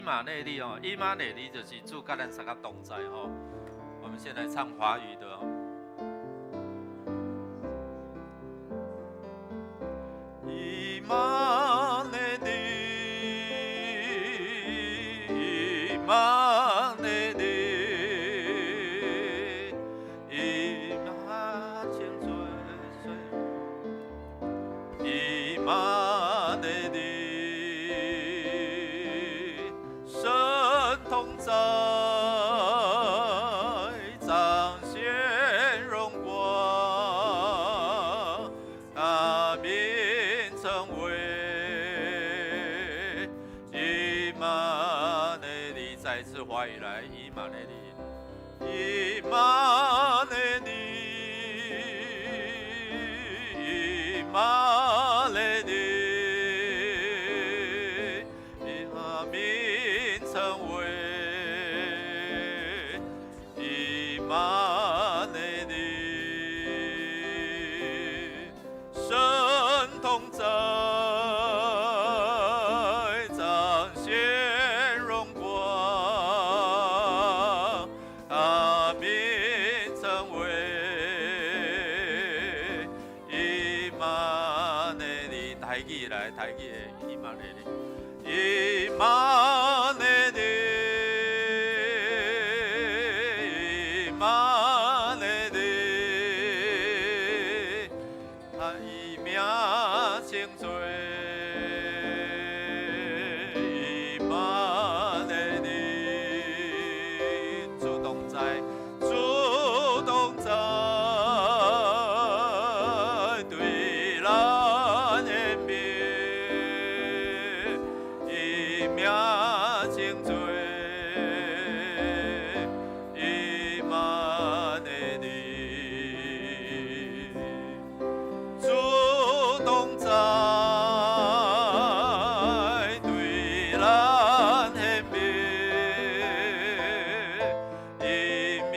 馬內利哦，以馬內利就是主佮咱三個同在吼。我們先來唱華語的哦。以馬內利，以馬內利，以馬千歲歲，以馬內利，神同在，彰顯榮光，他名稱為以馬內利。再次華語來，以馬內利，以馬內利，以馬內利，以他名稱為以馬內利，神同在，彰顯榮光，他名稱為以馬內利。台語來，台語的以馬內利，以馬內利，以馬內利，他伊名稱做以馬內利，主同在，主同在，對咱顯明，伊名稱做以馬內利，主同在，對咱顯明，伊名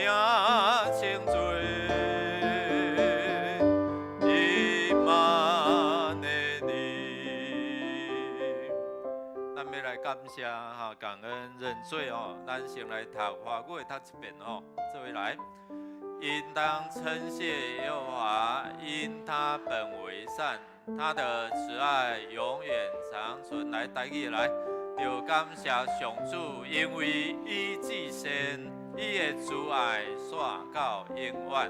稱做以馬內利。咱欲來感謝哈，感恩認罪哦。咱先來讀華語，讀一遍哦。這位來，應當稱謝耶和華，因他本為善，他的慈愛永遠長存。來，台語來，著感謝上主，因為伊至善，伊的慈愛紲到永遠。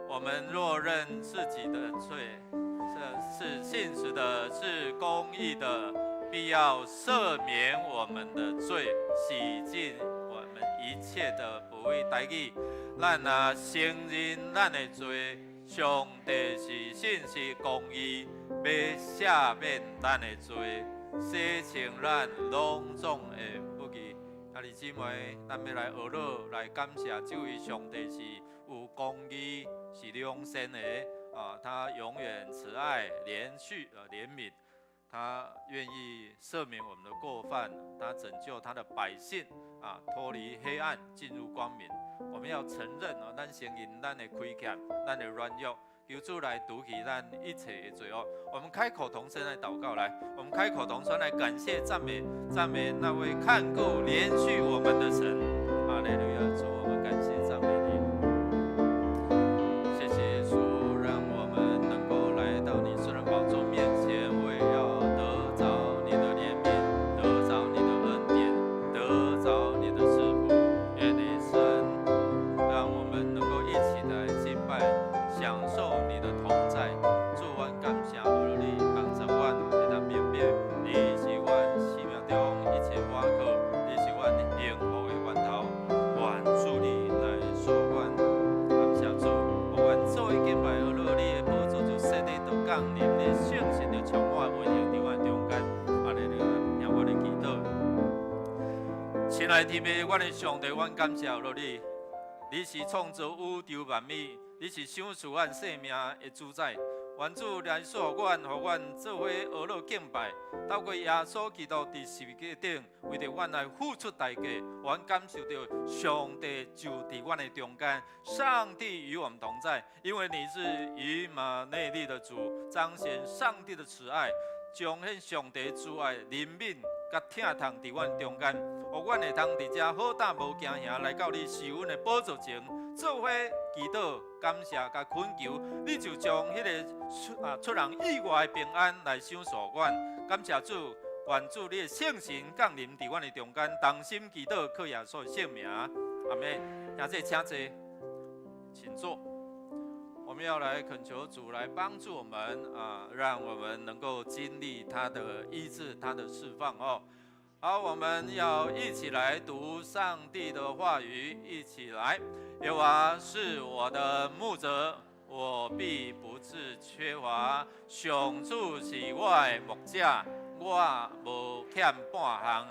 我們若認自己的罪，這是信實的，是公義的，必要赦免我們的罪，洗淨我們一切的不義。台語，咱若承認咱的罪，上帝是信實公義，欲赦免咱的罪，洗清咱攏總的不義。兄弟姊妹，咱欲來學樂來感謝這位上帝是有公義、是良善的啊！他永遠慈愛、連續憐憫，他願意赦免我們的過犯，他拯救他的百姓啊，脫離黑暗進入光明。我們要承認哦，咱承認咱的虧欠、咱的軟弱，求主來除去咱一切的罪惡。我們開口同聲來禱告，來，我們開口同聲來感謝讚美讚美那位看顧憐恤我們的神。哈利路亞，主，我們感謝讚美你。謝謝耶穌，讓我們能夠來到你聖人寶座面前，為要得著你的憐憫，得著你的恩典，得著你的賜福。願你神讓我們能夠一起來敬拜，享受你的同在。主，阮感謝你幫助阮，會當明白你是阮生命中一切倚靠，你是阮幸福的源頭。願主你來賜阮，感謝主，予阮做伙敬拜阿樂，你的寶座就設立就降臨，你的聖神就充滿運行佇阮中間。哈利路亞，聽我的祈禱。親愛的天父，阮的上帝，阮感謝阿你，你是創造宇宙萬物，你是賞賜阮生命的主宰。願主來賜予阮，予阮做伙學樂敬拜，透過耶穌基督佇十字架頂，為著阮來付出代價，阮感受著上帝就佇阮的中間，上帝與我們同在，因為你是以馬內利的主，彰顯上帝的慈愛，彰顯上帝慈愛、憐憫、佮疼痛佇阮中間，予阮會通佇遮好膽無驚嚇來到你施恩的寶座前，做伙祈禱、感謝佮懇求，你就將彼个出人意外的平安來賞賜阮。感謝主，願主你的聖神降臨佇阮的中間，同心祈禱，靠耶穌的聖名，阿們。兄弟請坐，請坐。我們要來懇求主來幫助我們啊，讓我們能夠經歷他的醫治、他的釋放哦。好，我們要一起來讀上帝的話語，一起來。耶和華是我的牧者，我必不致缺乏。上主是我的牧者，我無欠半項。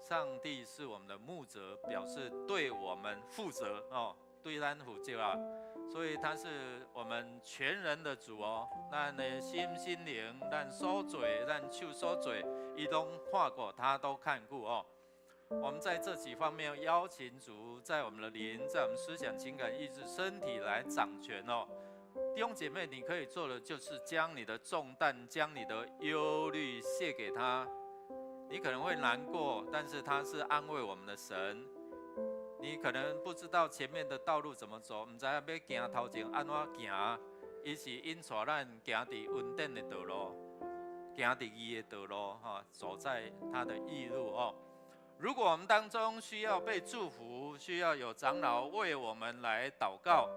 上帝是我們的牧者，表示對我們負責哦，對咱負責啊。所以他是我們全人的主哦，咱的心心靈，咱所做，咱手所做，伊攏看顧，他都看顧哦。我們在這幾方面邀請主在我們的靈，在我們思想、情感、意志、身體來掌權哦。弟兄姐妹，你可以做的就是將你的重擔、將你的憂慮卸給他。你可能會難過，但是他是安慰我們的神。你可能不知道前面的道路怎麼走，毋知影欲行頭前按怎行，伊是引帶咱行佇恩典的道路，行佇義的道路，哈，走在他的義路哦。如果我們當中需要被祝福，需要有長老為我們來禱告，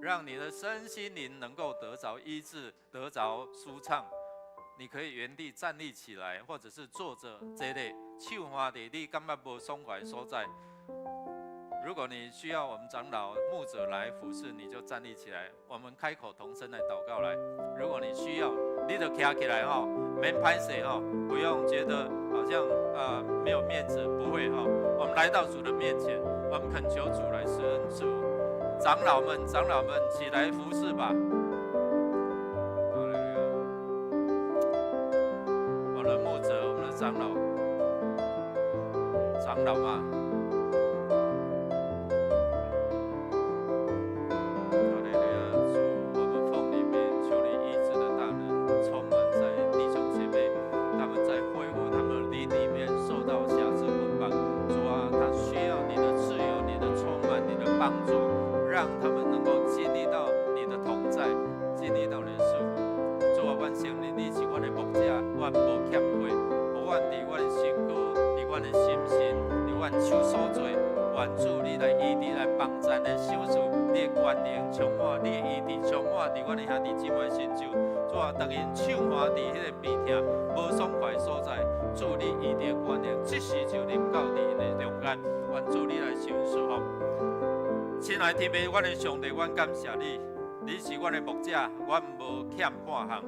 讓你的身心靈能夠得著醫治，得著舒暢，你可以原地站立起來，或者是坐着這類，手放佇你感覺無爽快的所在。如果你需要我們長老牧者來服侍，你就站立起來，我們開口同聲來禱告來。如果你需要，你就徛起來吼，免歹勢吼，不用覺得好像沒有面子，不會哈。我們來到主的面前，我們懇求主來施恩賜福。長老們，長老們起來服侍吧。哈利路亞。我們的牧者，我們的長老，長老嘛。哈利路亞，主，我們奉你名，求你醫治的大能充滿在弟兄姐妹，他們在恢復他們的靈裡面受到轄制捆綁。主啊，他需要你的自由、你的充滿、你的幫助，讓他們能夠經歷到你的同在，經歷到你的祝福。主啊，阮承認你是阮的牧者，阮無欠缺。予阮佇阮的身軀，佇阮的心神，佇阮手所做，願主你來醫治、來幫贊、來賞賜你的權能，充滿你的醫治，充滿佇阮的兄弟姊妹身上。主啊，當𪜶手放佇彼个病痛、無爽快的所在，主你醫治的權能，即時就臨到佇𪜶的中間。願主你來賞賜福。親愛的天父，阮的上帝，阮感謝你，你是阮的牧者，阮無欠半項。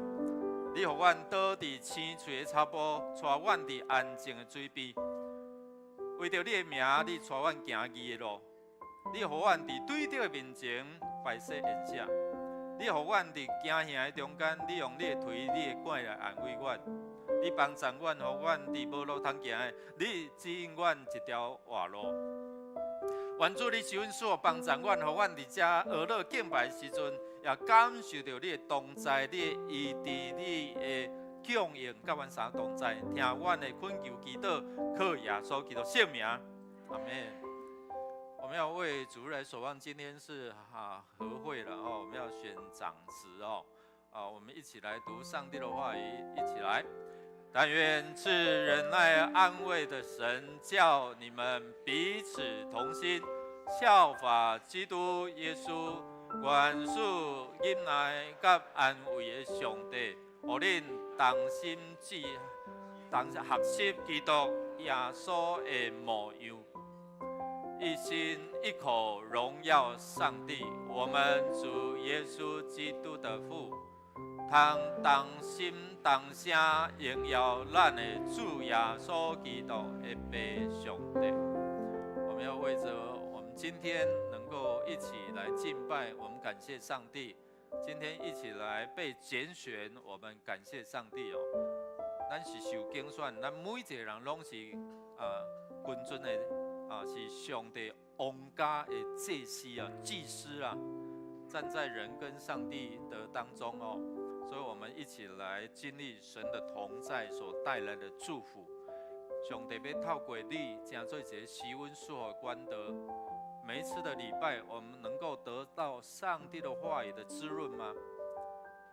你予阮倒佇青翠的草埔，帶阮佇安靜的水邊。為著你的名，你帶阮行義的路。你予阮佇對著的面前擺設筵席。你予阮佇驚嚇的中間，你用你的槌、你的棍來安慰阮。你幫助阮，予阮佇無路通行的，你指引阮一條活路。願主你施恩賜幫助阮，予阮佇遮學樂敬拜的時陣，也感受著你的同在、你的醫治、你的供應，佮阮三同在，聽阮的懇求祈禱，靠耶穌基督聖名，阿們。我們要為主日來守望，今天是合會了哦，我們要選長執哦，啊，我們一起來讀上帝的話語，一起來。但願賜忍耐安慰的神，叫你們彼此同心，效法基督耶穌。願賜忍耐佮安慰的上帝，予恁同心志同學習基督耶穌的模樣，一心一口榮耀上帝，我們主耶穌基督的父。通同心同聲榮耀咱的主耶穌基督的父上帝。我們要為著我們今天能夠一起來敬拜，我們感謝上帝。今天一起來被揀選，我們感謝上帝哦。咱是受揀選，咱每一個人攏是君尊的啊，是上帝王家的祭司啊，祭司啊，站在人跟上帝的當中哦。所以，我們一起來經歷神的同在所帶來的祝福。上帝欲透過你，成做一个施恩祝福的管道。每一次的禮拜，我們能夠得到上帝的話語的滋潤嗎？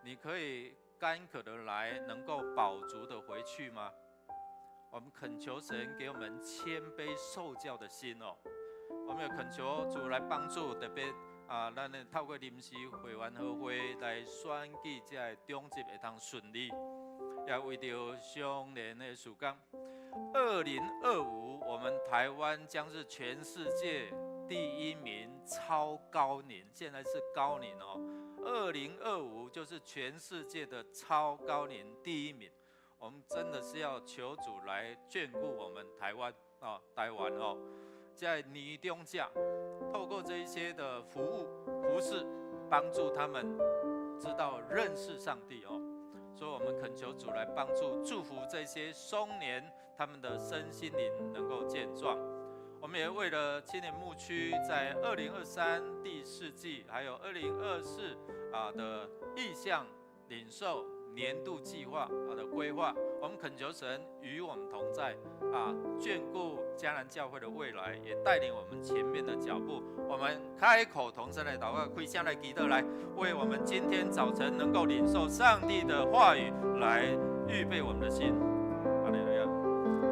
你可以乾渴的來，能夠飽足的回去嗎？我們懇求神給我們謙卑受教的心哦。我們也懇求主來幫助，特別啊，咱的透過臨時會員和會來選舉，這个長執會當順利。也為著雙連的事工，2025，我們台灣將是全世界第一名超高齡，現在是高齡哦。2025就是全世界的超高齡第一名。我們真的是要求主來眷顧我們台灣啊，台灣哦，在年長者透過這一些的服務服事，幫助他們知道認識上帝哦。所以，我們懇求主來幫助、祝福這些松年，他們的身心靈能夠健壯。我們也為了青年牧區在2023第四季，還有2024啊的異象領受年度計劃啊的規劃，我們懇求神與我們同在啊，眷顧迦南教會的未來，也帶領我們前面的腳步。我們開口同聲來禱告，開聲來祈禱來，為我們今天早晨能夠領受上帝的話語來預備我們的心。哈利路亞，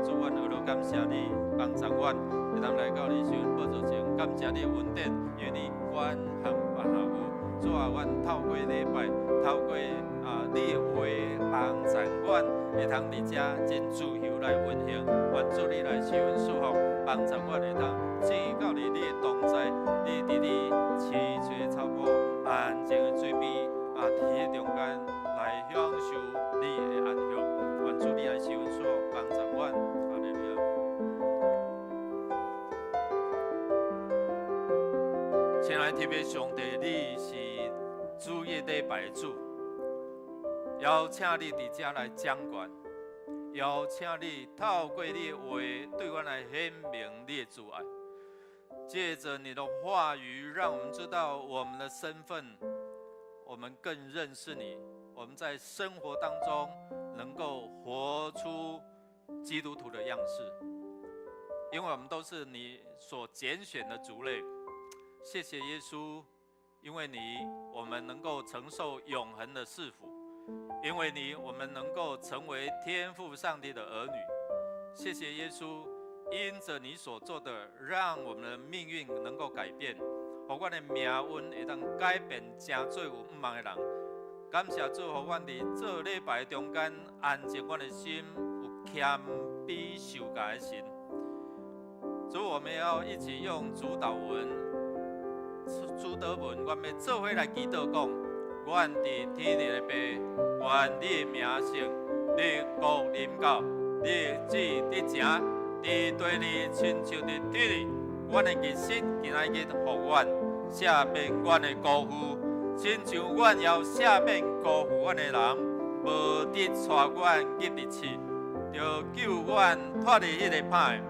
主，阮何樂感謝你幫助阮，會當來到你施恩寶座前，感謝你的恩典，因為你管含萬有。主啊，阮透過禮拜，透過啊你的話幫助阮，會通佇遮真自由來運行。願主你來施恩賜福，幫助阮會當進到你的同在，你佇你青翠草坡安靜的水邊啊，佇彼中間來享受你的安息。願主你來施恩賜福，幫助阮。哈利路亞。親愛的天父上帝，你是主日禮拜的主，邀請你佇遮來掌權，邀請你透過你的話對阮來顯明你的慈愛。借著你的話語，讓我們知道我們的身份，我們更認識你。我們在生活當中能夠活出基督徒的樣式，因為我們都是你所揀選的族類。謝謝耶穌，因為你，我們能夠承受永恆的賜福；因為你，我們能夠成為天父上帝的兒女。謝謝耶穌，因著你所做的，讓我們的命運能夠改變，予阮的命運會當改變，成做有向望的人。感謝主，予阮佇做禮拜中間安靜阮的心，有謙卑受教的心。主，我們要一起用主禱文。主禱文，阮欲做伙來祈禱講：阮佇天頂的父，願你的名聖，你的國臨到，你的旨意得成，佇地裡親像佇天裡。阮的日食今仔日予阮，赦免阮的辜負，親像阮也赦免辜負阮的人，無得帶阮入佇試，著救阮脫離彼個歹的。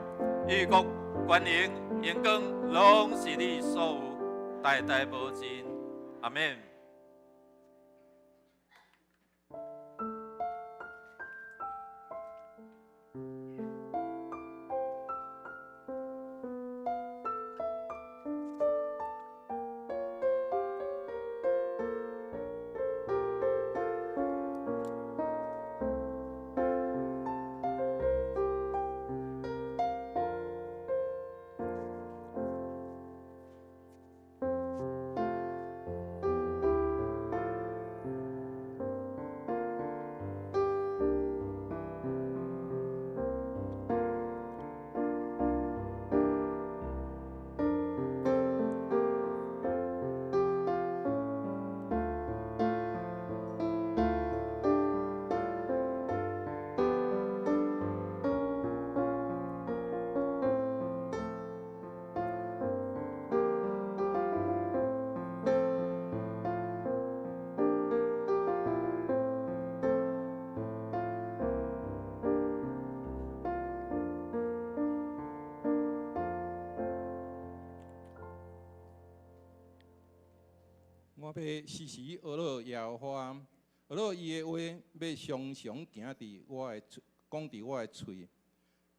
因國、權能、榮光，攏是你所有，代代無盡。阿們。我欲時時學樂耶和華，學樂伊的話，欲常常行佇我的喙，講佇我的喙。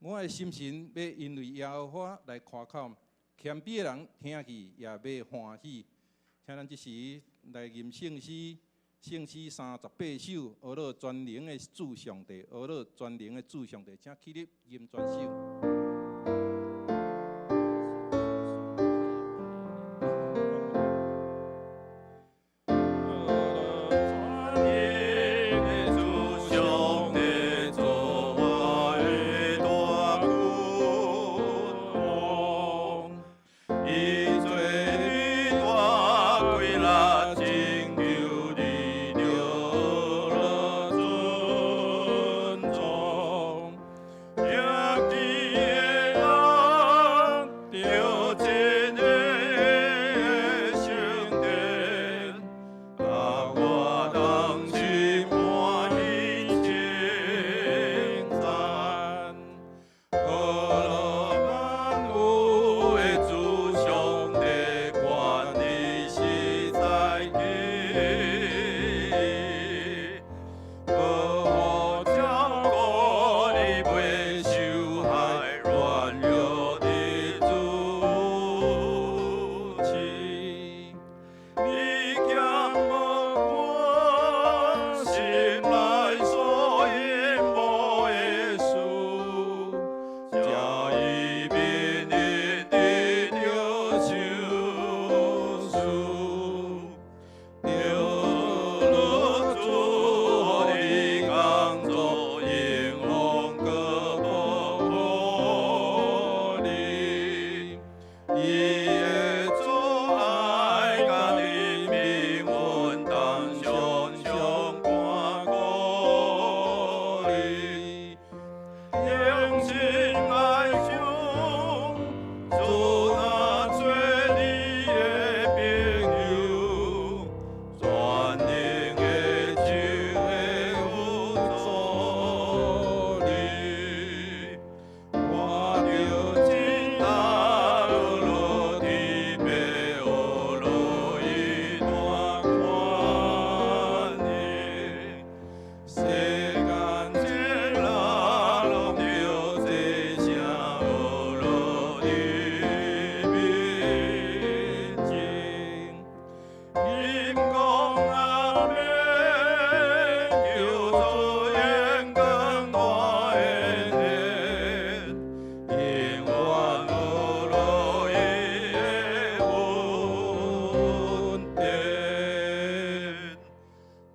我的心神欲因為耶和華來誇口，謙卑的人聽見也欲歡喜。請咱這時來吟聖詩，聖詩38首，呵咾全能的主上帝，呵咾全能的主上帝，請起立吟全首。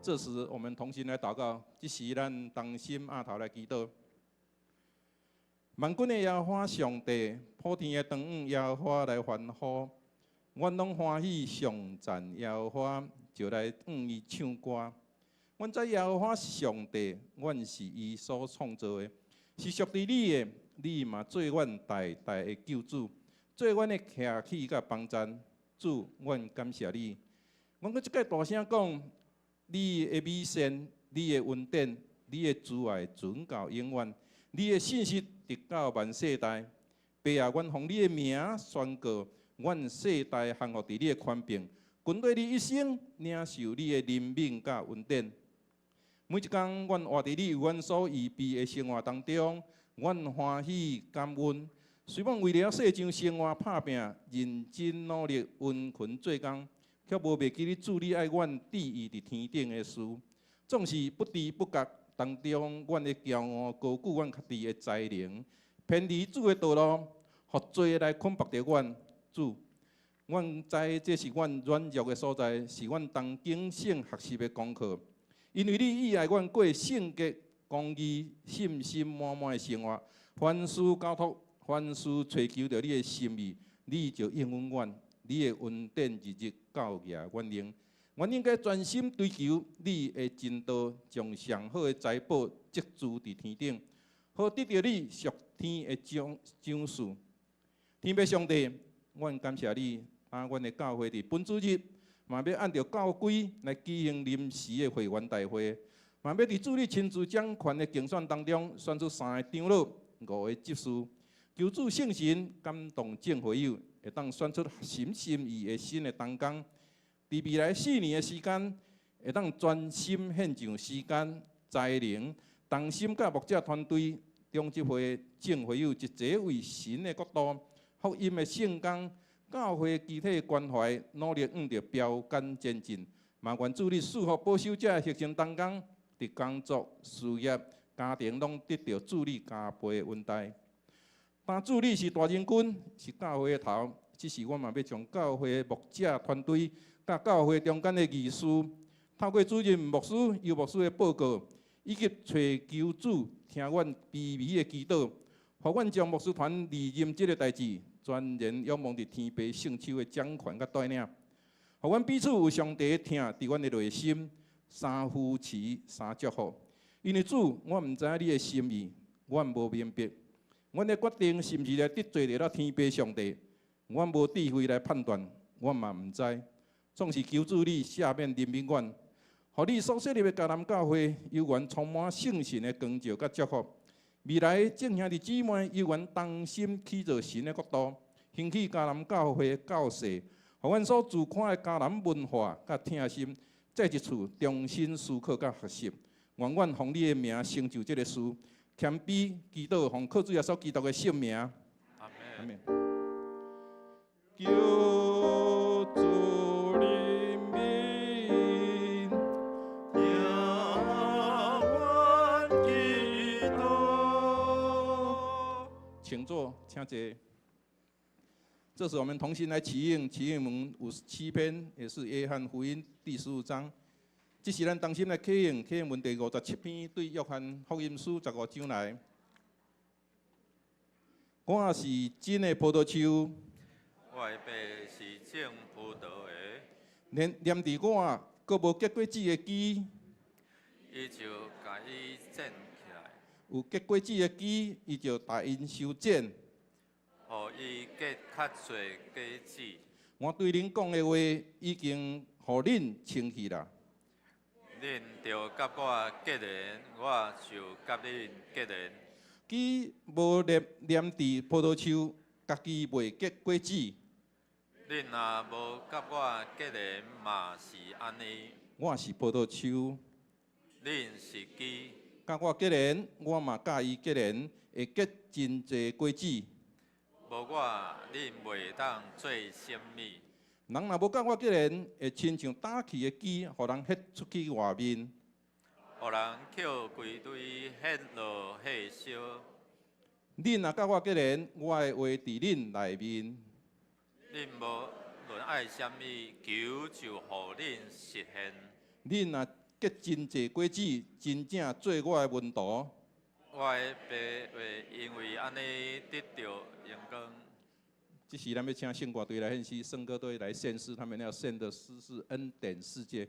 這時，我們同心來禱告。這時，咱同心徛頭來祈禱。萬軍的耶和華上帝，普天的長王耶和華來歡呼，阮攏歡喜頌讚耶和華，就來向伊唱歌。阮知耶和華是上帝，阮是伊所創造的，是屬佇你的，你嘛做阮代代的救主，做阮的徛起佮幫贊。主，阮感謝你。阮閣這擺大聲講，你的美善，你的恩典，你的慈愛存到永遠，你的信實直到萬世代。爸啊，阮奉你的名宣告，阮世代降服佇你的權柄，跟隨你一生，領受你的憐憫佮恩典。每一工，阮活佇你為阮所預備的生活當中，阮歡喜感恩。雖罔為了世上生活拍拚，認真努力，殷勤做工，卻無袂記得主你愛阮注意佇天頂的事，總是不知不覺當中，阮的驕傲高舉阮家己的才能，偏離主的道路，予罪來捆縛著阮。主，阮知這是阮軟弱的所在，是阮當警醒學習的功課。因為你意愛阮過聖潔、公義、信心滿滿的生活，凡事交託，凡事揣求著你的心意，你就應允阮。你的恩典日日教攑阮用，阮應該專心追求你的真道，將上好的財寶積聚佇天頂，好得著你屬天的賞賞賜。天父上帝，阮感謝你，啊，阮的教會佇本主日嘛欲按著教規來舉行臨時的會員大會，嘛欲佇主你親自掌權的競選當中選出三个長老、五个執事，求主聖神感動眾會友，會當選出合心意的新的同工，佇未來4年的時間，會當專心獻上時間、才能，同心佮牧者團隊中执会众会友一齐为神的国度、福音的圣工、教会肢体关怀，努力向著标杆前进。嘛愿主你赐福保守这个行政同工，伫工作、事业、家庭拢得著主你加倍的恩待。但主你是大人君，是教会的头，这时我嘛欲将教会的牧者团队，佮教会中间的议事，透过主任牧师、游牧师的报告，以及揣求主听阮卑微的祈祷，予阮将牧师团离任这个代志，全然仰望伫天父圣手的掌权佮带领，予阮彼此有上帝的疼伫阮的内心，相扶持、相祝福。因为主，我毋知影你的心意，阮无明白。阮的决定是毋是来得罪著了天父上帝？阮无智慧来判断，阮嘛毋知。总是求主你赦免怜悯阮，予你所设立的迦南教会有缘充满圣神的光照佮祝福。未来众兄弟姊妹有缘同心起造神的国度，兴起迦南教会的教士，予阮所自看的迦南文化佮疼心，再一次重新思考佮学习。愿阮奉你的名成就这个事。谦卑祈祷，奉靠主耶稣基督的圣名。阿门。求主怜悯，听阮祈祷。请坐，请坐。这时我们同心来齐应，齐应文57篇，也是约翰福音第15章。这是咱同心来启应，启应文第57篇，对约翰福音书15章来。我是真的葡萄树，我的爸是种葡萄的，连黏伫我，阁无结果子的枝，伊就共伊剪起来，有结果子的枝，伊就共𪜶修剪。予伊结较济果子。我对恁讲的话，已经予恁清气啦。恁著佮我结连，我就佮恁结连。枝无黏黏伫葡萄树，家己袂结果子。恁若无佮我结连，嘛是按呢。我是葡萄树，恁是枝。佮我结连，我嘛佮伊结连，会结真济果子。无我，恁袂当做啥物。人若无佮我结连，会亲像焦去的枝，予人彼出去外面。予人抾规堆彼落火烧。恁若佮我结连，我的话伫恁内面。恁无论爱啥物，求就予恁实现。恁若结真济果子，真正做我的门徒。我的爸会因为按呢得著荣光。这时，咱欲请圣歌队来献诗，圣歌队来献诗，他们要献的诗是恩典世界。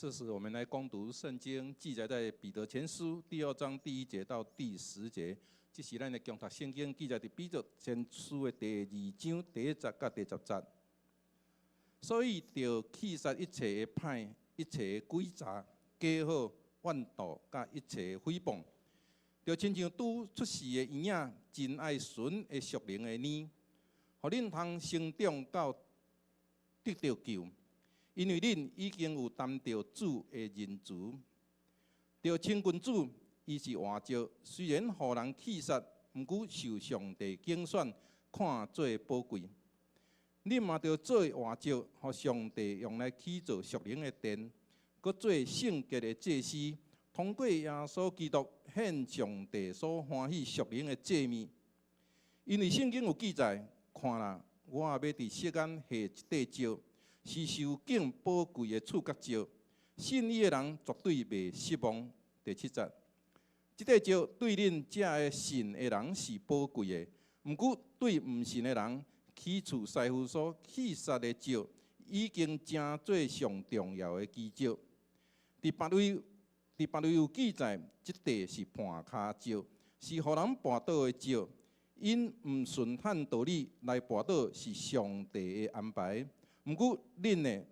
這時我們來恭讀聖經，記載在彼得前書第二章第一節到第十節。這是咱的共讀聖經，記載佇彼得前書的第二章第一節佮第十節。所以，著棄殺一切的歹、一切的詭詐、假好、怨妒佮一切的誹謗，著親像拄出世的嬰仔，真愛純的屬靈的奶，予恁通成長到得著救。因為恁已經有擔著主的仁慈，著親近主，伊是活石，雖然予人棄殺，毋過受上帝揀選，看做寶貴。恁嘛著做活石，予上帝用來起造屬靈的殿，閣做聖潔的祭司，通過耶穌基督獻上帝所歡喜屬靈的祭物。因為聖經有記載，看啦，我欲佇錫安下一塊石，是受敬寶貴的柱角石，信伊的人絕對袂失望。第七節，這塊石對恁這个信的人是寶貴的，毋過對毋信的人，起初師傅所棄殺的石，已經成做上重要的基石。佇別位有記載，這塊是絆跤石，是予人跋倒的石。𪜶毋順按道理來跋倒，是上帝的安排。毋過恁呢？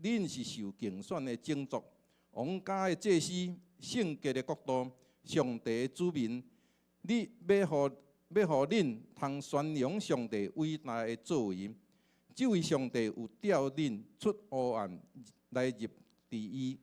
恁是受揀選的種族，皇家的祭司，聖潔的國度，上帝的子民。你欲予恁通宣揚上帝偉大的作為。這位上帝有召恁出黑暗來入佇伊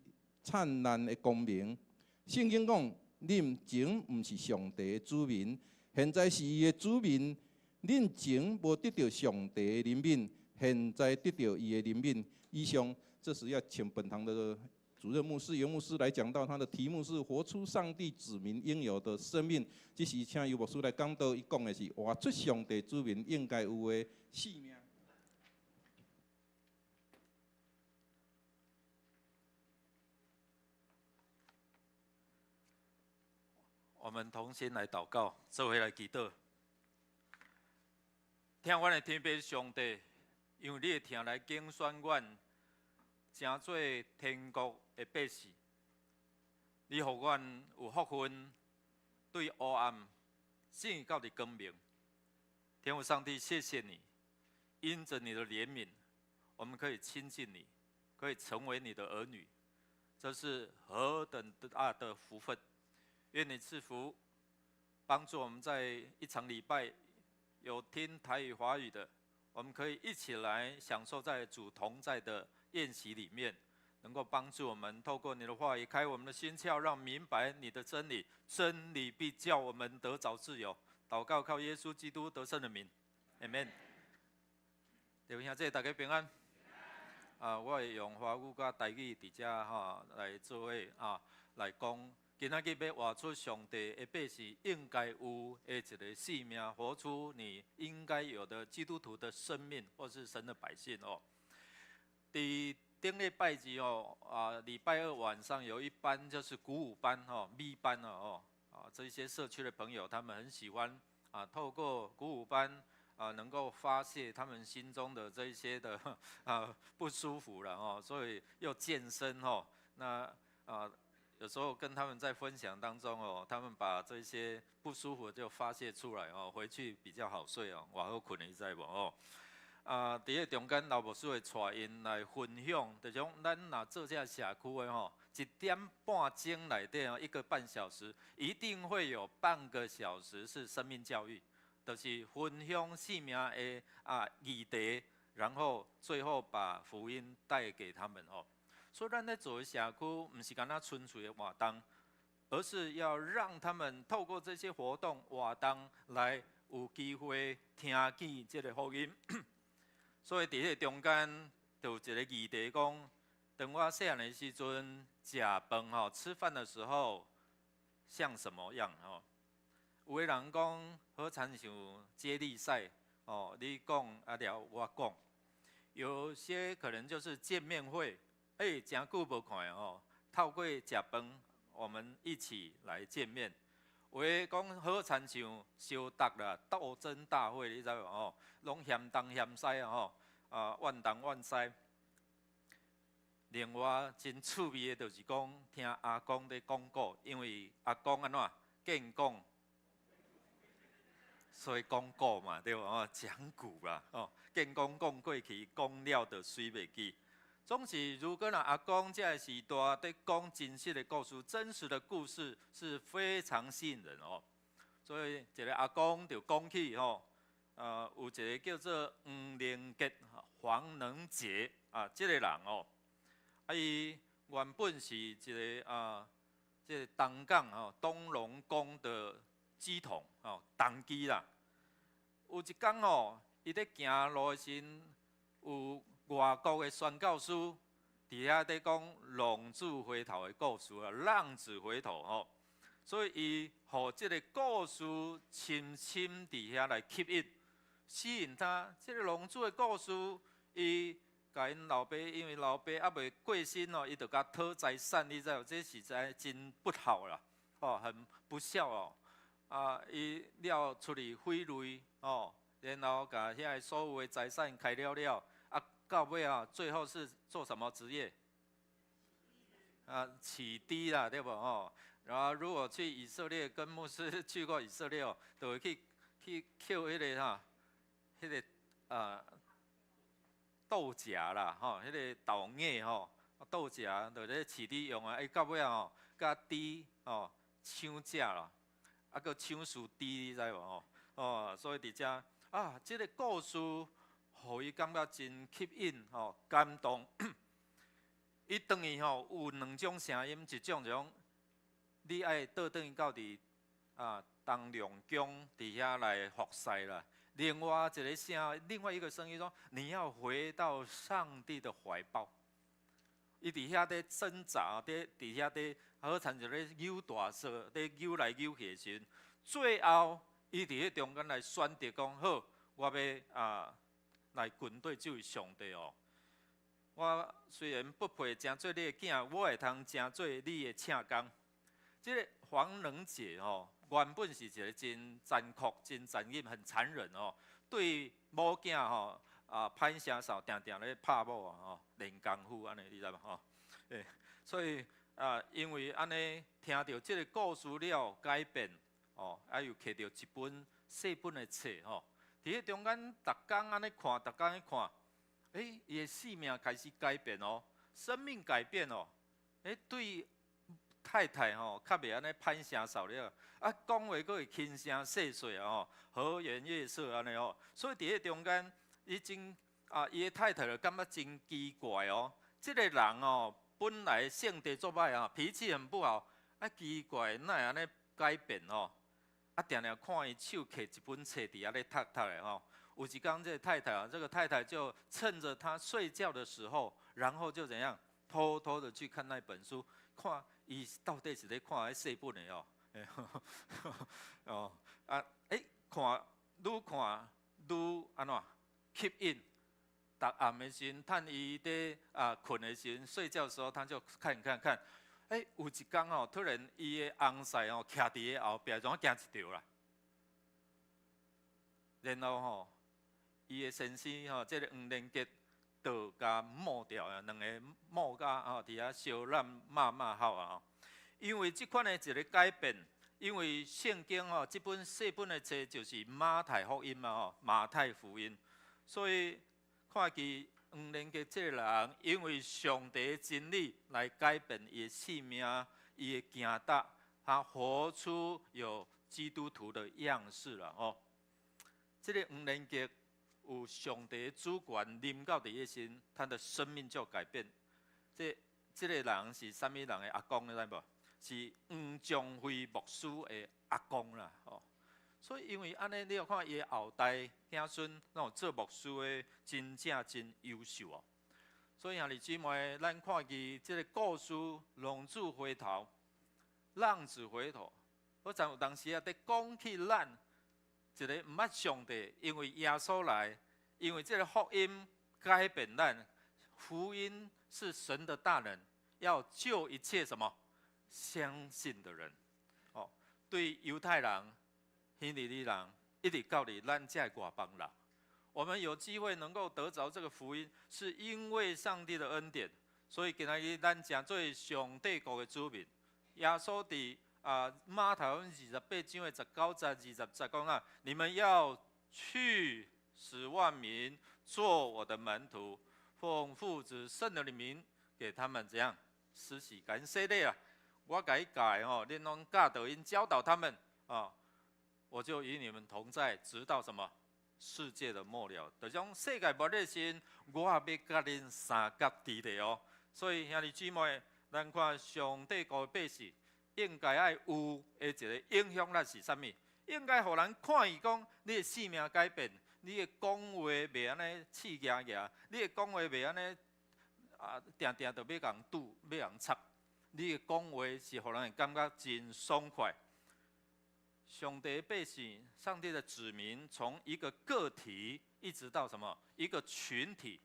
燦爛的光明。聖經講，恁前毋是上帝的子民，現在是伊的子民。恁前無得著上帝的憐憫，現在得著伊的憐憫。以上，這時要請本堂的主任牧師尤牧師來講道，他的題目是活出上帝子民應有的生命。這時請尤牧師來講道，伊講的是活出上帝子民應該有的生命。我們同心來禱告，做伙來祈禱。疼阮的天父上帝，用你的疼來揀選阮，成做天國的百姓。你予阮有福分，對黑暗進到佇光明。天父上帝，謝謝你，因著你的憐憫，我們可以親近你，可以成為你的兒女，這是何等大的福分！願你賜福，幫助我們在一場禮拜有聽台語、華語的，我們可以一起來享受在主同在的宴席裡面，能夠幫助我們透過你的話語開我們的心竅，讓明白你的真理，真理必叫我們得著自由。禱告靠耶穌基督得勝的名，阿門。弟兄姊妹大家平安。啊，我會用華語佮台語佇遮吼來做伙啊來講。今仔日欲活出上帝的百姓應該有的一个生命，活出你應該有的基督徒的生命，或是神的百姓哦。佇頂禮拜二哦，啊，禮拜二晚上有一班就是鼓舞班吼，咪班哦，啊，這些社區的朋友他們很喜歡啊，透過鼓舞班啊，能夠發洩他們心中的這些的啊不舒服了哦，所以又健身哦，那啊。有時候跟他們在分享當中哦，他們把這些不舒服就發洩出來哦，回去比較好睡哦，偌好睏你知無哦？啊，佇個中間老牧師會帶𪜶來分享，就講咱若做這个社區的吼，一點半鐘內底哦，一個半小時，一定會有半個小時是生命教育，就是分享生命的啊議題，然後最後把福音帶給他們哦。所以咱咧做的社區，毋是干焦純粹的活動，而是要讓他們透過這些活動活動來有機會聽見這个福音。所以佇彼个中間，就有一个議題講，當我細漢的時陣食飯吼，吃飯的時候像什麼樣吼？有的人講好親像接力賽哦，你講啊了我講，有些可能就是見面會。欸，誠久無看哦，透過食飯，我們一起來見面。有的講好親像相鬥啦，鬥爭大會，你知無哦？攏嫌東嫌西啊吼，啊怨東怨西。另外真趣味的，就是講聽阿公咧講古，因為阿公按怎見講，所以講古嘛，對無？哦，講古啦，哦，見講講過去，講了就隨袂記。總是如果若阿公這个時代佇講真實的故事，真實的故事是非常吸引人哦。所以一个阿公就講起吼，有一个叫做黃能傑、黃能傑啊，這個人哦，啊伊原本是一个啊，這个東港吼東隆宮的乩童吼，童乩啦。有一工吼，伊咧行路的時陣，有外國的宣教師佇遐咧講浪子回頭的故事啊，浪子回頭吼，所以伊予這个故事深深佇遐來吸引，吸引他。這个浪子的故事，伊共𪜶老爸，因為老爸猶未過身哦，伊就共討財產，你知無？這實在真不好啦，哦，很不孝哦。啊，伊了出去揮淚哦，然後共遐个所有的財產開了了，啊，到尾啊，最後是做什麼職業？啊，飼豬啦，對無吼？然後如果去以色列，跟牧師去過以色列哦，就會去抾彼个哈，彼个啊豆莢啦，吼，彼个豆芽吼，豆莢就咧飼豬用啊，伊到尾吼，共豬吼搶食啦，啊，閣搶輸豬，你知無吼？哦，所以佇遮啊，這个故事予伊感覺真吸引吼，感動。伊轉去吼有兩種聲音，一種就講你愛倒轉去到佇啊東隆宮佇遐來服侍啦。另外一个聲，另外一個聲音說你要回到上帝的懷抱。伊佇遐咧掙扎，佇佇遐咧好親像咧扭大索，咧扭來扭去的時陣，最後伊佇彼中間來選擇講好，我欲啊來跟綴這位上帝哦。我雖然不配成做你的囝，我會通成做你的唱工。這个黃能傑吼，原本是一个真殘酷、真殘忍、很殘忍哦，對某囝吼啊歹聲嗽，定定咧拍某啊吼，練功夫按呢，你知無吼？欸，所以啊，因為按呢聽著這个故事了改變哦，啊又摕著一本細本的冊吼，佇彼中間逐工按呢看，逐工咧看。欸，伊的生命開始改變哦，生命改變哦。欸，對太太吼，較袂按呢歹聲嗽了，啊，講話閣會輕聲細細哦，和顏悅色按呢哦。所以佇彼中間，伊真啊，伊的太太就感覺真奇怪哦。這个人哦，本來性格足歹啊，脾氣很不好，啊，奇怪，哪會按呢改變哦？啊，定定看伊手摕一本冊佇遐咧讀讀的吼。有一工，這個太太啊，這個太太就趁着他睡覺的時候，然後就怎樣，偷偷的去看那本書，看伊到底是咧看彼細本的哦。哦，啊，欸，看愈看愈按怎吸引。逐暗的時陣，趁伊佇啊睏的時陣，睡覺的時候，他就看看看，欸，有一工哦，突然伊的翁婿哦，徛佇伊後壁，怎驚一跳啦。然後吼，伊的先生吼，這个黃連傑就共抹掉啊，兩个抹甲吼，佇遐相攬罵罵哭啊吼。因為這款的一个改變，因為聖經吼，這本細本的冊就是馬太福音嘛吼，馬太福音，所以看見黃連傑這个人，因為上帝的真理來改變伊的生命，伊的行踏，他活出有基督徒的樣式了吼。這个黃連傑有上帝的主權臨到佇伊身，他的生命就改變。這个人是啥物人的阿公，你知無？是黃章輝牧師的阿公啦，吼。所以因為按呢，你有看伊的後代子孫，攏有做牧師的，真正真優秀哦。所以兄弟姊妹，咱看見這个故事，浪子回頭，浪子回頭，我知有當時啊，佇講起咱一个毋捌上帝，因為耶穌來，因為這个福音改變咱，福音是神的大能，要救一切什麼相信的人。哦，對猶太人、希利尼人，一直到佇咱這外邦人，我們有機會能夠得著這個福音，是因為上帝的恩典，所以今仔日咱成做上帝國的子民，耶穌佇馬太福音28章的19節、20節講啊，你們要去使萬民做我的門徒，奉父子聖靈的名給他們怎樣施洗感洗禮啊！我共伊教吼，恁攏教導𪜶教導他們啊，我就與你們同在，直到什麼世界的末了。就講世界末日時，我也欲佮恁相佮佇咧哦。所以兄弟姊妹，咱看上帝國的百姓應該愛有的一個影響力是啥物？應該予人看伊講，你的生命改變，你的講話袂按呢刺牙牙，你的講話袂按呢定定就欲共拄，欲共插。你的講話是予人會感覺真爽快。上帝百姓，上帝的子民，從一個個體一直到什麼？一個群體。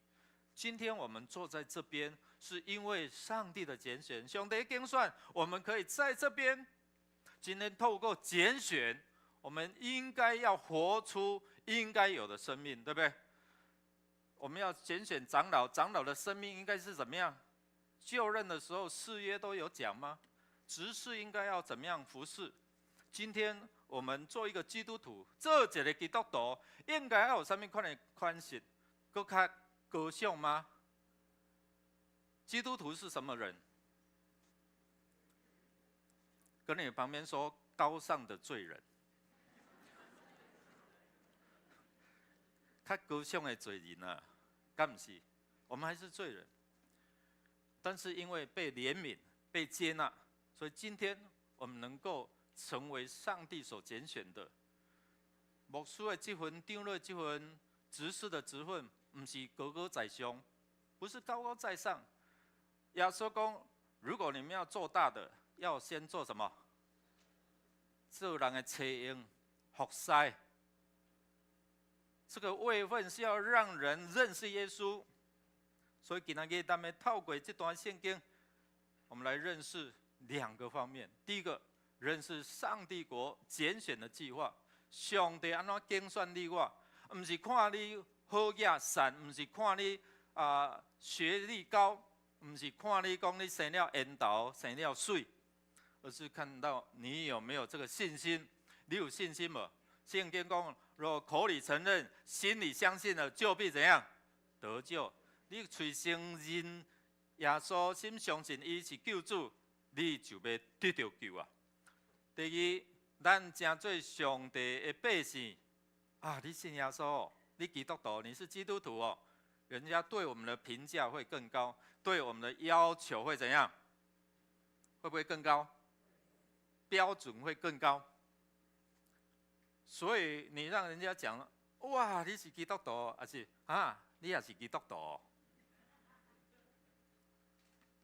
今天我們坐在這邊，是因為上帝的揀選，上帝揀選，我們可以在這邊。今天透過揀選，我們應該要活出應該有的生命，對不對？我們要揀選長老，長老的生命應該是怎麼樣？就任的時候誓約都有講嗎？執事應該要怎麼樣服侍？今天我們做一個基督徒，做一個基督徒，應該要有啥物款的款式？閣較高尚嗎？基督徒是什麼人？跟你旁邊說高尚的罪人，較高尚的罪人啊，敢毋是？我們還是罪人，但是因為被憐憫、被接納，所以今天我們能夠成為上帝所揀選的。牧師的職分、長老的職分、執事的職分，毋是高高在上，不是高高在上。耶穌講，如果你們要做大的，要先做什麼？做人的車用、服侍。這個位份是要讓人認識耶穌。所以今仔日咱們透過這段聖經，我們來認識兩個方面。第一個，認識上帝國揀選的計劃。上帝按怎揀選你我，毋是看你好額善，毋是看你學歷高，毋是看你講你生了緣投，生了媠，而是看到你有沒有這個信心。你有信心無？聖經講，若口裡承認，心裡相信了，就必怎樣得救。你喙承認耶穌，心相信伊是救主，你就欲得著救啊。第二，咱成做上帝的百姓啊！你信耶穌，你基督徒，你是基督徒哦，人家對我們的評價會更高，對我們的要求會怎樣？會不會更高？標準會更高。所以你讓人家講，哇，你是基督徒，還是啊？你也是基督徒？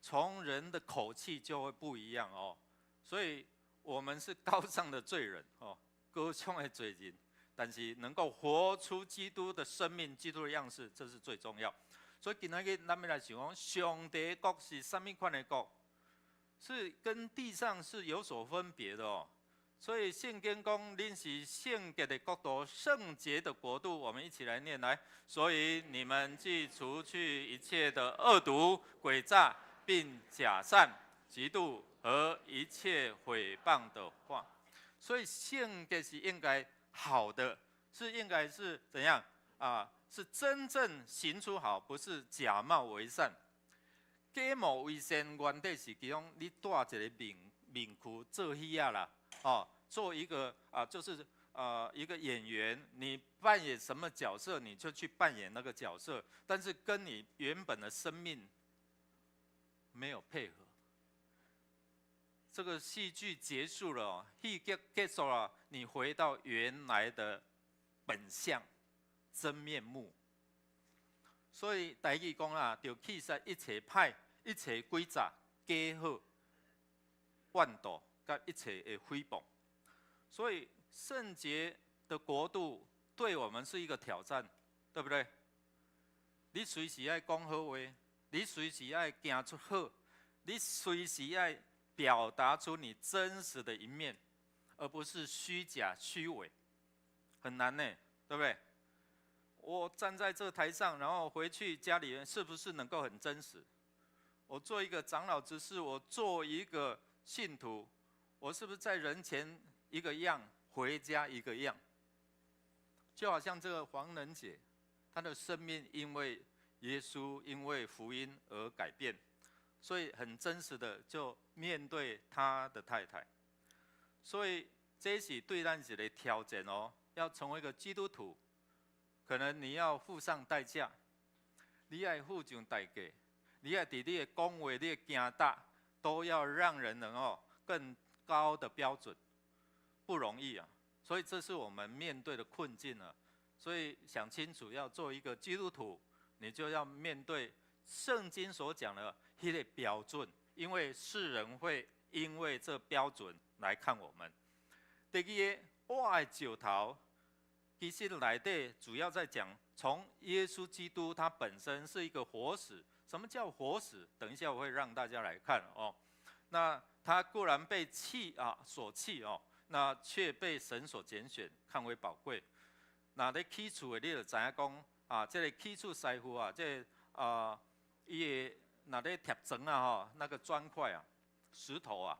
從人的口氣就會不一樣哦。所以我們是高尚的罪人哦，高尚的罪人，但是能夠活出基督的生命、基督的樣式，這是最重要。所以今仔日咱們來想講，上帝國是啥物款的國？是跟地上是有所分別的哦。所以聖經講，恁是聖潔的國度，聖潔的國度。我們一起來念來。所以你們既除去一切的惡毒、詭詐，並假善、嫉妒和一切毀謗的話。所以聖潔是應該好的，是應該是怎樣啊？是真正行出好，不是假冒為善。假冒為善，原底是講你戴一個面具做戲仔啦。哦，做一個啊，就是一個演員，你扮演什麼角色，你就去扮演那個角色，但是跟你原本的生命沒有配合。這個戲劇結束了，戲劇結束了，你回到原來的本相、真面目。所以台語講啊，著棄殺一切歹、一切詭詐、假好、怨妒。佮一切的誹謗，所以聖潔的國度對我們是一個挑戰，對不對？你隨時愛講好話，你隨時愛行出好，你隨時愛表達出你真實的一面，而不是虛假虛偽，很難呢，對不對？我站在這台上，然後回去家裡面，是不是能夠很真實？我做一個長老執事，我做一個信徒，我是不是在人前一個樣，回家一個樣？就好像這個黃能姐，她的生命因為耶穌、因為福音而改變，所以很真實的就面對他的太太。所以這是對咱一個挑戰哦，要成為一個基督徒，可能你要付上代價，你愛付上代價，你愛佇你的講話、你的行踏，都要讓人能夠更高的標準，不容易啊。所以這是我們面對的困境啊。所以想清楚，要做一個基督徒，你就要面對聖經所講的彼個標準，因為世人會因為這標準來看我們。第二個，活的石頭，其實內底主要在講，從耶穌基督他本身是一個活石。什麼叫活石？等一下我會讓大家來看哦。那他固然被棄啊，所棄哦，那卻被神所揀選，看為寶貴。若咧起厝的，你就知影講啊，這個起厝師傅啊，這個啊，伊會若咧貼磚啊吼，那個磚塊啊、石頭啊，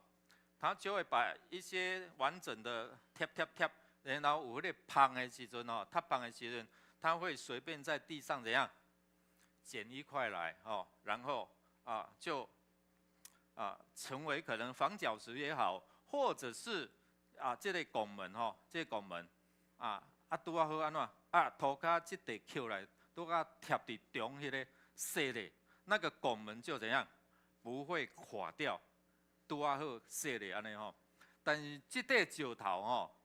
他就會把一些完整的貼貼貼，然後有彼個縫的時陣吼，塌縫的時陣，他會隨便在地上怎樣撿一塊來哦，然後啊就啊成為可能房角石也好，或者是啊這個拱門吼，這個拱門啊啊拄仔好按怎啊塗跤這塊抾來，拄仔貼佇牆彼個踅咧，那個拱門就怎樣不會垮掉，拄仔好踅咧按呢吼。但是這塊石頭吼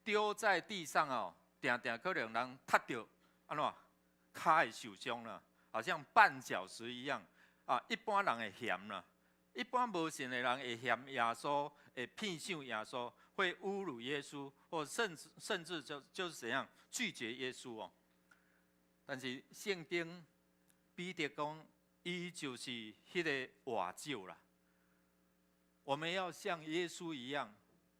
丟在地上哦，定定可能人踢著按怎，跤會受傷啦，好像絆腳石一樣啊。一般人會嫌啦，一般無信的人會嫌耶穌，會騙笑耶穌，會侮辱耶穌，或甚至就是怎樣拒絕耶穌哦。但是聖經彼得講，伊就是彼個活石啦。我們要像耶穌一樣，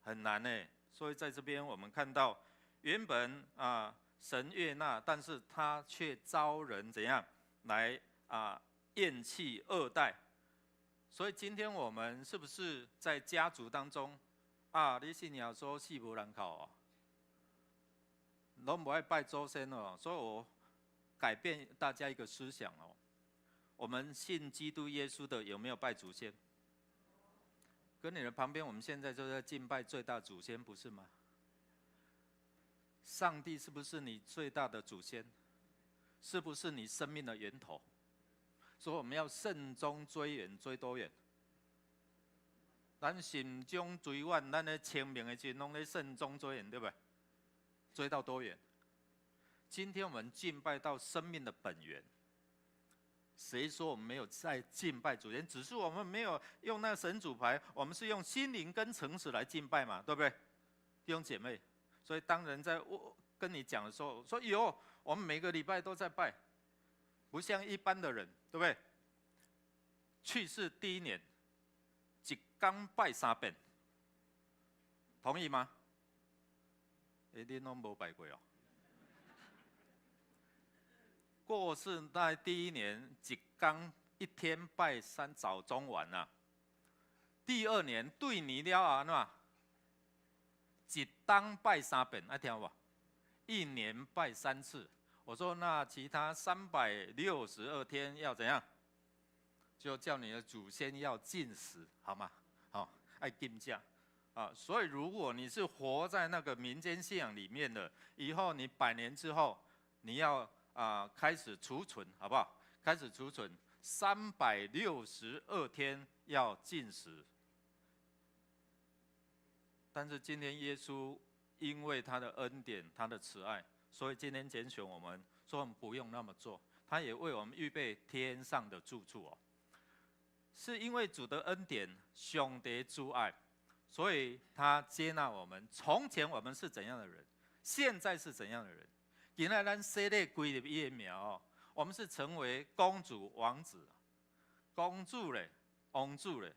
很難呢。所以在這邊我們看到，原本啊神悅納，但是他卻遭人怎樣來啊厭棄惡待。所以今天我們是不是在家族當中啊？你信耶穌死無人口哦，攏無愛拜祖先哦。所以我改變大家一個思想哦，我們信基督耶穌的有沒有拜祖先？跟你的旁邊，我們現在就在敬拜最大祖先，不是嗎？上帝是不是你最大的祖先？是不是你生命的源頭？所以我們要慎終追遠，追多遠？咱慎終追遠，咱咧清明的時陣攏咧慎終追遠，對不對？追到多遠？今天我們敬拜到生命的本源。誰說我們沒有在敬拜祖先？只是我們沒有用那個神主牌，我們是用心靈跟誠實來敬拜嘛，對不對？弟兄姐妹，所以當人在我跟你講的時候，說有，我們每個禮拜都在拜，不像一般的人，對不對？去世第一年，一工拜三遍，同意嗎？欸，你攏無拜過哦。過世那第一年，一工一天拜三早中晚啊。第二年對年了後按怎？一冬拜三遍，愛聽無？一年拜三次。我說那其他362天要怎樣？就叫你的祖先要禁食，好嗎？好，愛禁食啊。所以如果你是活在那個民間信仰裡面的，以後你100年之後，你要啊開始儲存，好不好？開始儲存362天要禁食。但是今天耶穌因為他的恩典、他的慈愛，所以今天揀選我們，說我們不用那麼做。他也為我們預備天上的住處哦。是因為主的恩典、上帝慈愛，所以他接納我們。從前我們是怎樣的人，現在是怎樣的人？今仔咱洗禮歸入伊的名哦，我們是成為公主、王子、公主嘞、王子嘞。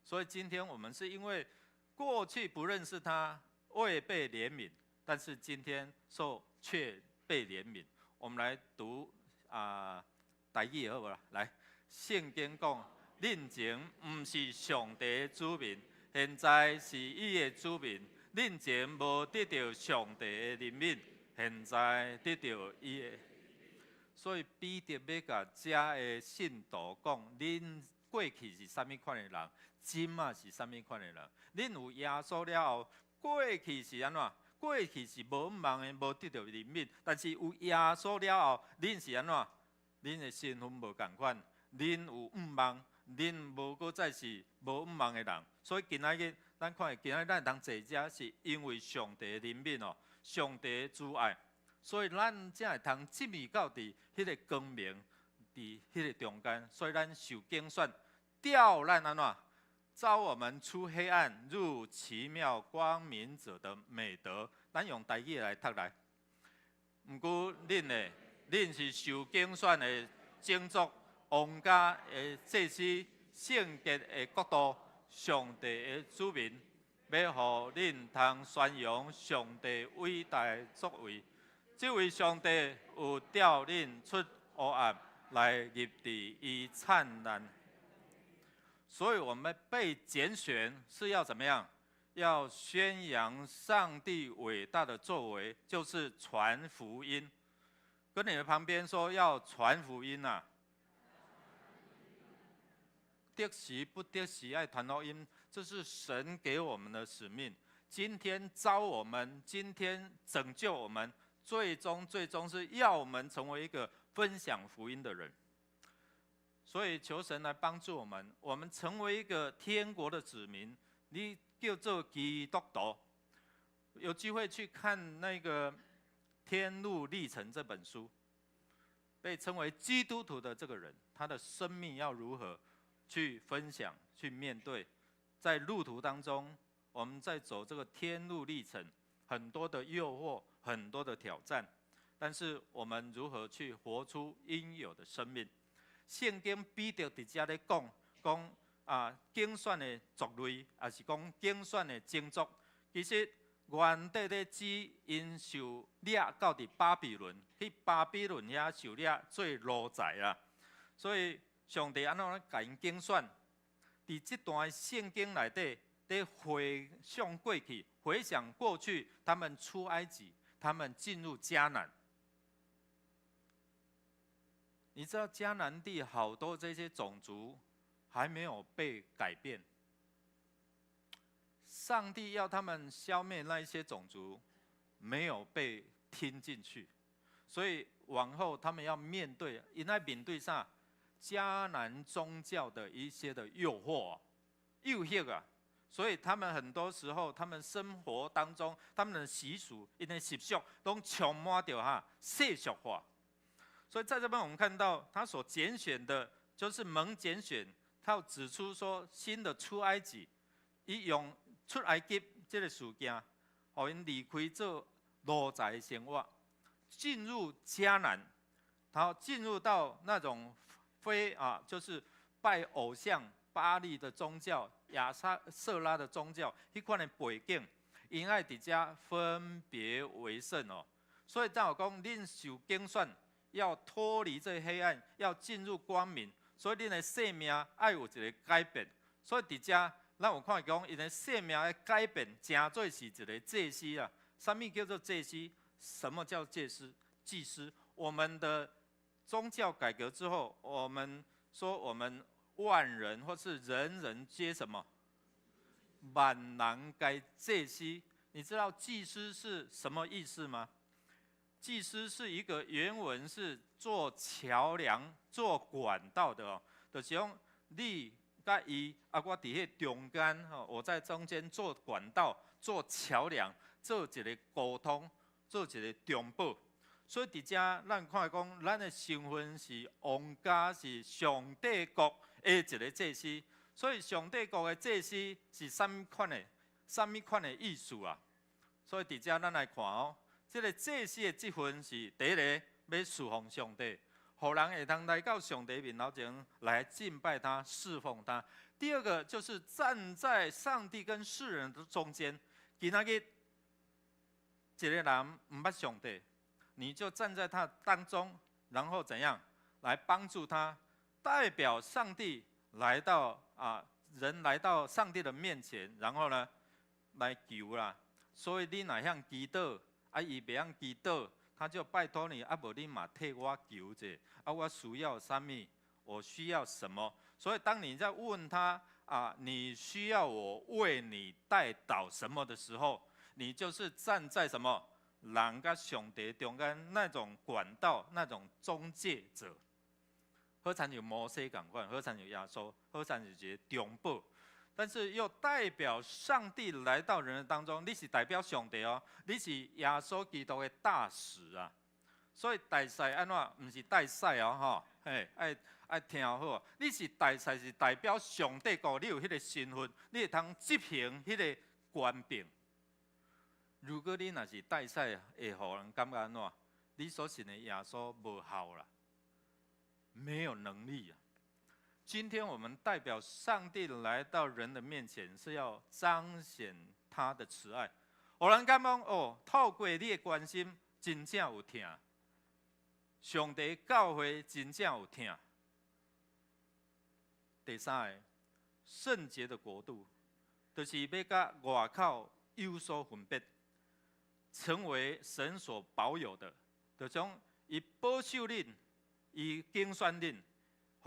所以今天我們是因為過去不認識他，未被憐憫，但是今天受卻被憐憫。我們來讀啊，台語好無啦？來，聖經講。恁前毋是上帝的子民，現在是伊的子民；恁前無得著上帝的憐憫，現在得著伊的。所以彼得欲共遮的信徒講：恁過去是啥物款的人，這馬是啥物款的人？恁有耶穌了後，過去是按怎？過去是無望的，無得著憐憫。但是有耶穌了後，恁是按怎？恁的身份無仝款，恁有向望，恁無閣再是無向望的人。所以今仔日咱看，今仔日咱會當坐遮，是因為上帝的憐憫哦，上帝的慈愛。所以咱才會通進入到佇彼个光明，佇彼个中間。所以咱受揀選，召咱按怎？召我們出黑暗入奇妙光明者的美德。咱用台語來讀來。毋過恁呢？恁是受揀選的種族，王家的祭司，聖潔的國度，上帝的子民，欲予恁通宣揚上帝偉大的作為。這位上帝有召恁出黑暗來入佇伊燦爛。所以，我們被揀選是要怎麼樣？要宣揚上帝偉大的作為，就是傳福音。跟你的旁邊說要傳福音啊！得時不得時愛傳福音，這是神給我們的使命。今天召我們，今天拯救我們，最終最終是要我們成為一個分享福音的人。所以求神來幫助我們，我們成為一個天國的子民。你叫做基督徒，有機會去看那個《天路歷程》這本書，被稱為基督徒的這個人，他的生命要如何去分享、去面對，在路途當中，我們在走這個天路歷程，很多的誘惑，很多的挑戰，但是我們如何去活出應有的生命？聖經彼得佇遮咧講，講啊，揀選的族類，抑是講揀選的種族，其實原底咧指𪜶受掠到佇巴比倫，去巴比倫遐受掠做奴才啦。所以上帝按怎共𪜶揀選？佇這段聖經內底，咧回想過去，回想過去，他們出埃及，他們進入迦南。你知道迦南地好多這些種族還沒有被改變，上帝要他們消滅那一些種族，沒有被聽進去，所以往後他們要面對，𪜶愛面對啥？迦南宗教的一些的誘惑、誘惑啊，所以他們很多時候，他們生活當中，他們的習俗，𪜶的習俗，攏充滿著哈世俗化。所以在這邊我們看到他所揀選的，就是蒙揀選。他要指出說，新的出埃及，伊用出埃及這個事件，予𪜶離開做奴才的生活，進入迦南，然後進入到那種非啊，就是拜偶像巴力的宗教、亞撒設拉的宗教，彼款的背景，𪜶愛佇遮分別為聖哦。所以才有講，恁受揀選，要脫離這黑暗，要進入光明，所以恁的生命愛有一個改變。所以佇遮，咱有看講，𪜶的生命的改變，成做是一個祭司啊。啥物叫做祭司？什麼叫祭司？祭司，我們的宗教改革之後，我們說我們萬人或是人人皆什麼？萬人皆祭司。你知道祭司是什麼意思嗎？祭司是一個原文是做橋樑、做管道的哦，就是講你佮伊啊，我佇彼中間吼，我在中間做管道、做橋樑、做一個溝通、做一個中保。所以佇遮咱看講，咱的身份是王家，是上帝國的一個祭司。所以上帝國的祭司是啥物款的？啥物款的意思啊？所以佇遮咱來看哦，這個祭司的職分是第一个欲侍奉上帝，予人會當來到上帝面頭前來敬拜他、侍奉他。第二個就是站在上帝跟世人的中間。今仔日一個人毋捌上帝，你就站在他當中，然後怎樣來幫助他，代表上帝來到啊，人來到上帝的面前，然後呢來求啦。所以你若曉祈禱，啊，伊袂曉祈禱，他就拜託你，啊，無你嘛替我求者，啊，我需要啥物？我需要什麼？所以當你在問他啊，你需要我為你代禱什麼的時候，你就是站在什麼人佮上帝中間那種管道、那種中介者。好親像摩西仝款，好親像耶穌，好親像一個中保，但是又代表上帝來到人的當中，你是代表上帝哦，你是耶穌基督的大使啊。所以大使按怎？毋是帶賽哦，吼，嘿，愛愛聽好。你是大使，是代表上帝國，你有彼個身份，你會通執行彼個權柄。如果你若是帶賽，會予人感覺按怎？你所信的耶穌無效啦，沒有能力啊。今天我們代表上帝來到人的面前，是要彰顯他的慈愛。予人感覺哦，透過你的關心，真正有疼。上帝教會真正有疼。第三个，聖潔的國度，就是欲佮外口有所分別，成為神所保有的，就將伊保守恁，伊揀選恁，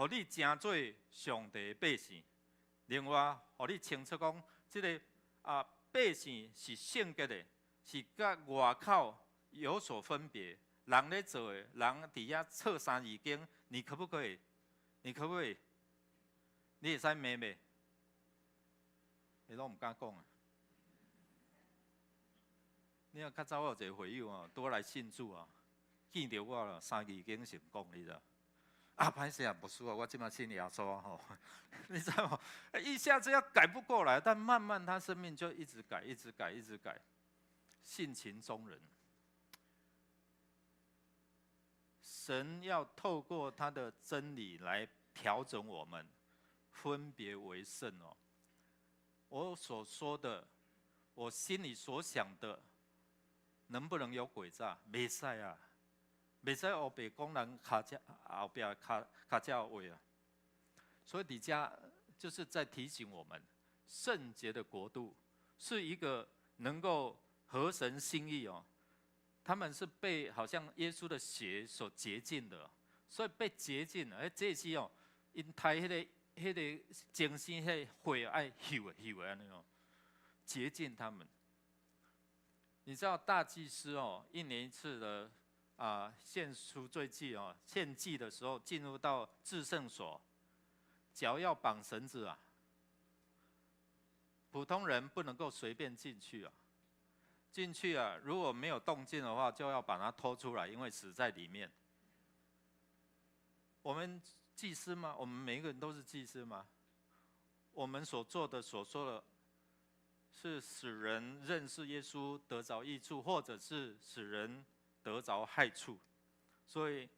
予你成做上帝的百姓。另外，予你清楚講，這个啊百姓是聖潔的，是佮外口有所分別。人咧做的，人佇遐唱三字經，你可不可以？你可不可以？你會使罵袂？你攏毋敢講啊！你看較早我有一個會友哦，拄來信主啊，見著我了，三字經先講，你知？啊，歹勢啊，牧師啊，我這馬信耶穌吼，你知無？一下子要改不過來，但慢慢他生命就一直改，一直改，一直改，性情中人。神要透過他的真理來調整我們，分別為聖哦。我所說的，我心裡所想的，能不能有詭詐？袂使啊，袂使烏白講人跤跡後壁跤跤跡話啊。所以底下就是在提醒我們，聖潔的國度是一個能夠合神心意哦。他們是被好像耶穌的血所潔淨的，所以被潔淨了。哎，這是哦，𪜶刣彼个精神，彼个血愛溼的溼的按呢哦，潔淨他們。你知道大祭司哦，一年一次的啊獻贖罪祭哦，獻祭的時候進入到至聖所，腳要綁繩子啊，普通人不能夠隨便進去啊。進去啊，如果沒有動靜的話，就要把它拖出來，因為死在裡面。我們祭司嗎？我們每一個人都是祭司嗎？我們所做的、所說的，是使人認識耶穌得着益處，或者是使人得着害處。所以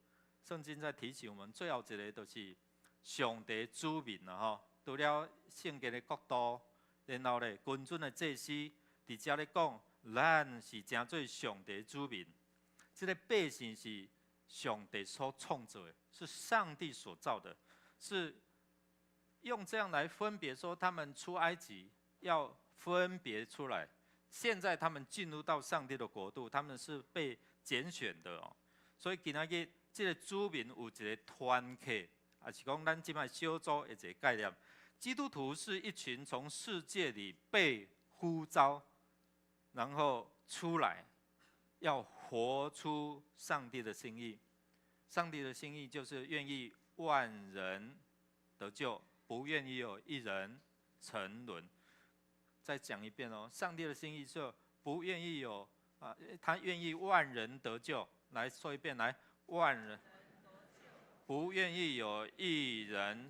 聖經在提醒我們，最後一个就是上帝子民啦吼。除了聖潔的國度，然後咧，君尊的祭司，佇遮咧講，咱是成做上帝子民。這个百姓是上帝所創造的，是上帝所造的，是用這樣來分別說，他們出埃及要分別出來。現在他們進入到上帝的國度，他們是被揀選的哦。所以今仔日這个子民有一个團體，抑是講咱這擺小組的一个概念。基督徒是一群從世界裡被呼召，然後出來，要活出上帝的心意。上帝的心意就是願意萬人得救，不願意有一人沉淪。再講一遍哦，上帝的心意是不願意有啊，他願意萬人得救。來說一遍，來，萬人不願意有一人。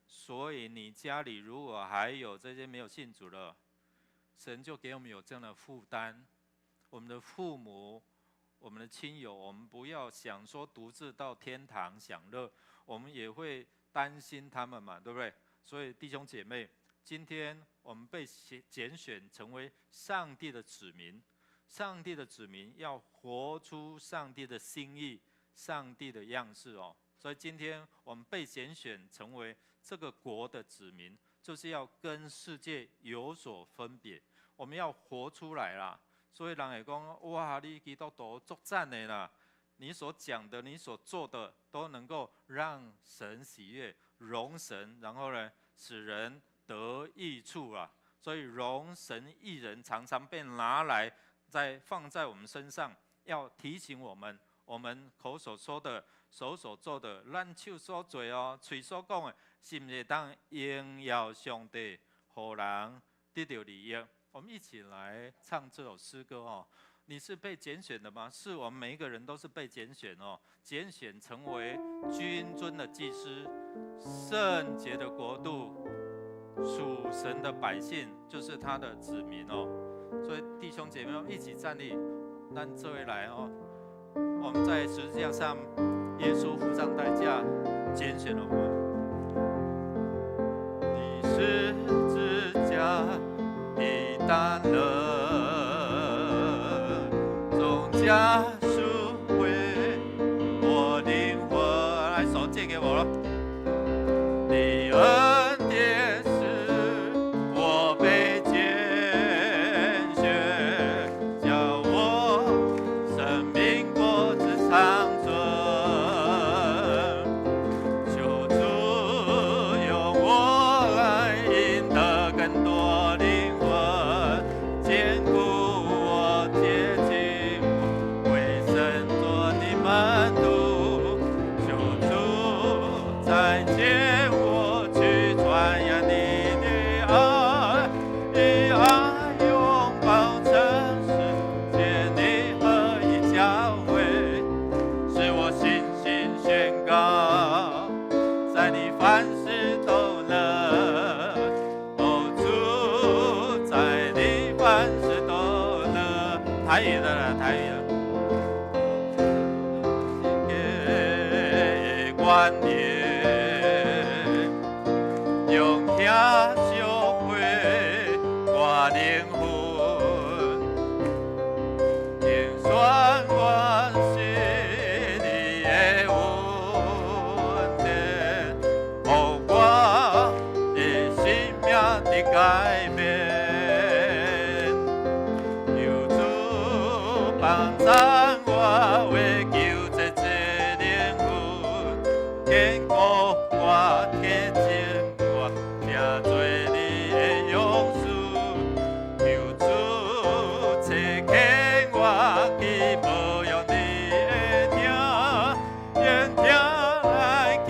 所以你家裡如果還有這些沒有信主的，神就給我們有這樣的負擔。我們的父母、我們的親友，我們不要想說獨自到天堂享樂，我們也會擔心他們嘛，對不對？所以弟兄姐妹，今天我們被揀選成為上帝的子民，上帝的子民要活出上帝的心意、上帝的樣式哦。所以今天我們被揀選成為這個國的子民，就是要跟世界有所分別，我們要活出來啦。所以人會講，哇，你基督徒足讚的啦！你所講的、你所做的，都能夠讓神喜悅、榮神，然後呢，使人得益處啊。所以榮神益人常常被拿來在放在我們身上，要提醒我們，我們口所說的、手所做的，咱手所做哦，喙所講的，是毋是會當榮耀上帝，予人得著利益？我們一起來唱這首詩歌哦。你是被揀選的嗎？是，我們每一個人都是被揀選哦，揀選成為君尊的祭司、聖潔的國度、屬神的百姓，就是他的子民哦。所以弟兄姐妹們一起站立，咱做伙來哦。我們在十字架上，耶穌付上代價，揀選了我們。你十字架的大能，重價贖回我靈魂。來，手借給我了。你恩典使我被揀選，叫我生命果子長存。求主用我來贏得更多靈魂，堅固我，潔淨我，為神做的門徒。求主差遣我去傳揚你的愛，以愛擁抱城市，建立合一教會，使我信心宣告，在你凡事都能。哦，主，在你凡事都能。台語的啦，台語的。給觀念，用疼贖回我靈魂，揀選我是你的恩典，予我的生命的改變。求主幫贊我為救這這靈魂，堅固我，潔淨我，成做你的勇士。求主差遣我去保養你的疼，用疼來去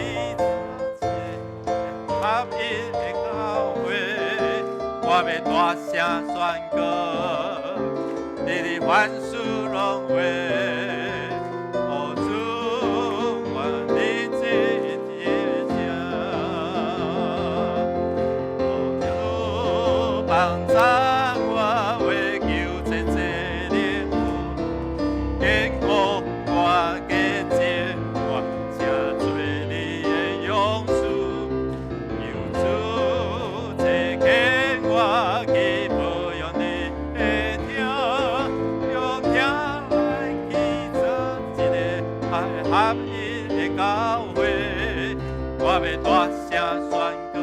合一的教會，我欲大聲宣告，你的凡事攏會。哦，主，願你旨意成。哦，主幫贊我為救這這靈魂，堅固我，潔淨我，成做你的勇士。求主差遣我去保養你的疼，用疼來去造一個愛合一的教會，我欲大聲宣告，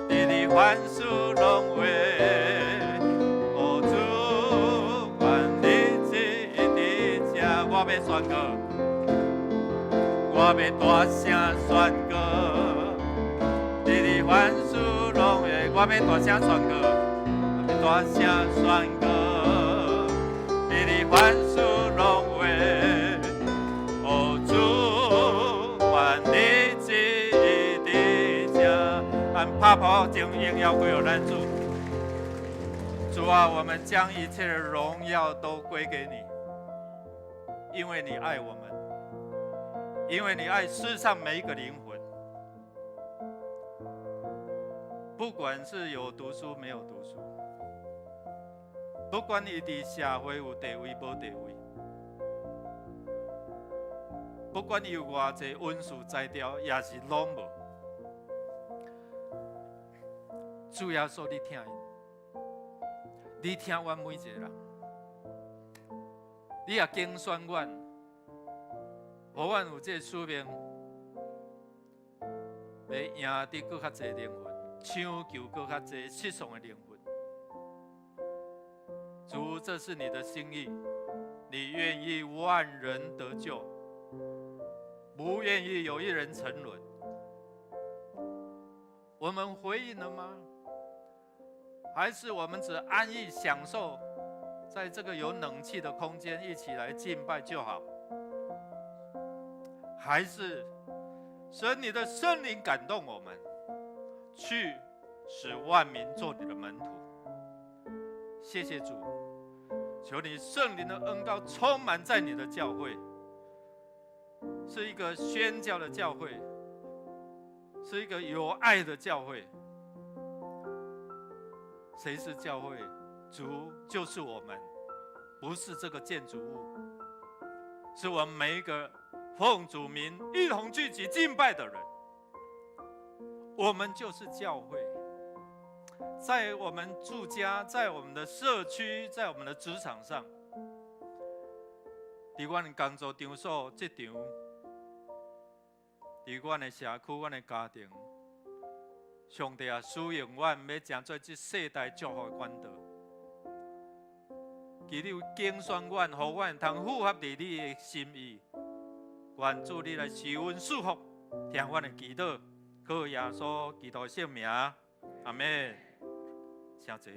佇你凡事攏會。哦，主，願你旨意佇這，我欲宣告，我欲大聲宣告，佇你凡事攏會，我欲大聲宣告，我欲大聲宣告，佇你凡事攏會。哦，主，願你旨意佇這，按拍破將榮耀歸予咱主。主啊，我們將一切的榮耀都歸給你，因為你愛我們，因為你愛世上每一個靈魂，不管是有讀書沒有讀書，不管伊佇社會有地位無地位，不管伊有偌濟文書才調，抑是攏無。主耶穌，你疼𪜶，你疼阮每一個人，你也揀選阮，予阮有這個使命，欲贏得閣較濟靈魂，搶救閣較濟失喪的靈魂。主，這是你的心意，你願意萬人得救，不願意有一人沉淪。我們回應了嗎？還是我們只安逸享受，在這個有冷氣的空間一起來敬拜就好？還是神你的聖靈感動我們，去使萬民做你的門徒？謝謝主，求你聖靈的恩膏充滿在你的教會，是一個宣教的教會，是一個有愛的教會。誰是教會？主就是我們，不是這個建築物，是我們每一個奉主名一同聚集敬拜的人。我們就是教會，在我們住家，在我們的社區，在我們的職場上，佇阮的工作場所、職場，佇阮的社區、阮的家庭，上帝啊，使用阮，欲成做這世代祝福的管道。求你揀選阮，予阮通符合佇你的心意。願主你來賜恩賜福，聽阮的祈禱，靠耶穌基督聖名，阿門。請坐。